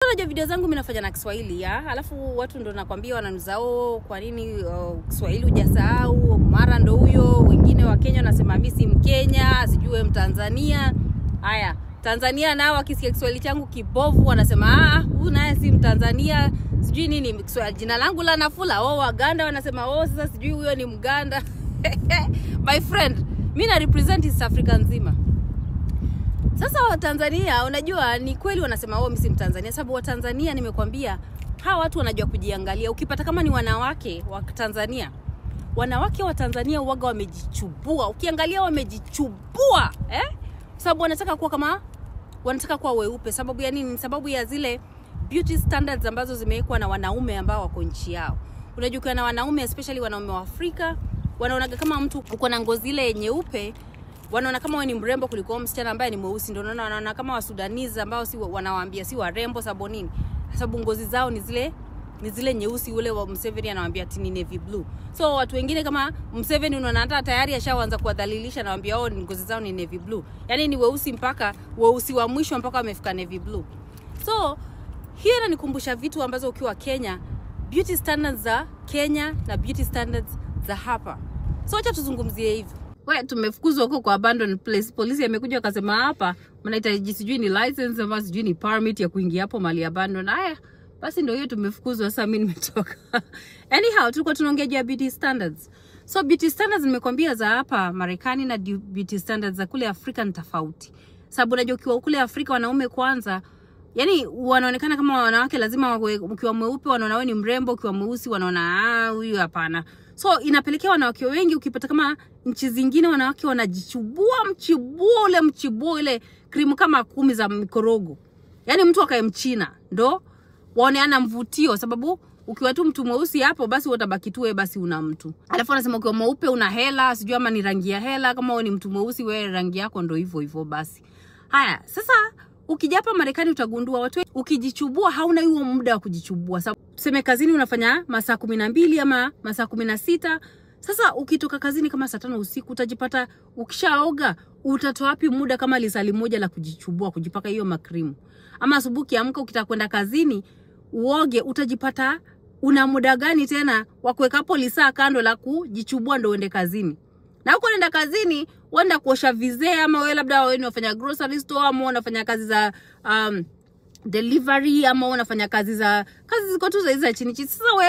unajua video zangu mimi nafanya na Kiswahili ya, alafu watu ndo nakwambia wananiuliza, oh, kwa nini Kiswahili hujasahau? Mara ndo huyo wengine wa Kenya wanasema mimi si Mkenya, sijui Mtanzania. Haya, Tanzania nao wakisikia Kiswahili changu kibovu wanasema ah, huyu naye si Mtanzania, sijui nini Kiswahili, jina langu la Nafula. Oh, Waganda wanasema oh, sasa sijui huyo ni Mganda. My friend, mimi na represent East Africa nzima. Sasa Watanzania, unajua ni kweli wanasema oh, mimi si Mtanzania, sababu Watanzania nimekwambia hawa watu wanajua kujiangalia. Ukipata kama ni wanawake wa Tanzania, wanawake wa Tanzania huwaga wamejichubua. Ukiangalia wamejichubua, eh? Sababu wanataka kuwa kama, wanataka kuwa weupe. Sababu ya nini? Sababu ya zile beauty standards ambazo zimewekwa na wanaume ambao wako nchi yao. Unajua ukiwa na wanaume, especially wanaume wa Afrika, wanaonaga kama mtu uko na ngozi ile nyeupe, wanaona kama wewe ni mrembo kuliko msichana ambaye ni mweusi. Ndio unaona wanaona kama wa Sudanese ambao si wanawaambia si warembo, sababu nini? Sababu ngozi zao ni zile nyeusi. Ule wa Museveni anawaambia ati ni navy blue. So watu wengine kama Museveni unaona hata tayari ashaanza kuwadhalilisha, anawaambia oh, ngozi zao ni navy blue. Yaani ni weusi mpaka weusi wa mwisho mpaka wamefika navy blue. So hiyo inanikumbusha vitu ambazo ukiwa Kenya, beauty standards za Kenya na beauty standards za hapa. So acha tuzungumzie hivi. We, tumefukuzwa huko kwa abandoned place. Polisi amekuja akasema hapa mnahitaji sijui ni license ama sijui ni permit ya kuingia hapo mali abandoned. Haya, basi ndio hiyo tumefukuzwa, sasa mimi nimetoka. Anyhow, tulikuwa tunaongea juu ya beauty standards. So beauty standards nimekwambia za hapa Marekani na beauty standards za kule Afrika ni tofauti. Sababu unajua ukiwa kule Afrika wanaume kwanza, yani wanaonekana kama wanawake lazima ukiwa mweupe wanaona wewe ni mrembo, ukiwa mweusi wanaona ah, huyu hapana. So inapelekea wanawake wengi, ukipata kama nchi zingine wanawake wanajichubua mchibuo ule mchibuo ile krimu kama 10 za mikorogo. Yani mtu akae mchina ndo waone ana mvutio, sababu ukiwa tu mtu mweusi hapo basi utabaki tu wewe basi una mtu. Alafu anasema ukiwa mweupe una hela, sijui ama ni rangi ya hela, kama wewe ni mtu mweusi wewe rangi yako ndo hivyo hivyo basi. Haya, sasa ukija hapa Marekani utagundua watu ukijichubua hauna huo muda wa kujichubua. Sababu tuseme kazini unafanya masaa 12 ama masaa 16. Sasa ukitoka kazini kama saa 5 usiku utajipata ukishaoga utatoa wapi muda kama lisali moja la kujichubua, kujipaka hiyo makrimu. Ama asubuhi ukiamka ukitaka kwenda kazini uoge, utajipata una muda gani tena wa kuweka hapo lisaa kando la kujichubua ndo uende kazini. Na huko unaenda kazini uenda kuosha vizee, ama wewe labda wewe unafanya grocery store, ama unafanya kazi za delivery, ama unafanya kazi za kazi ziko tu za hizi za chini chini. Sasa wewe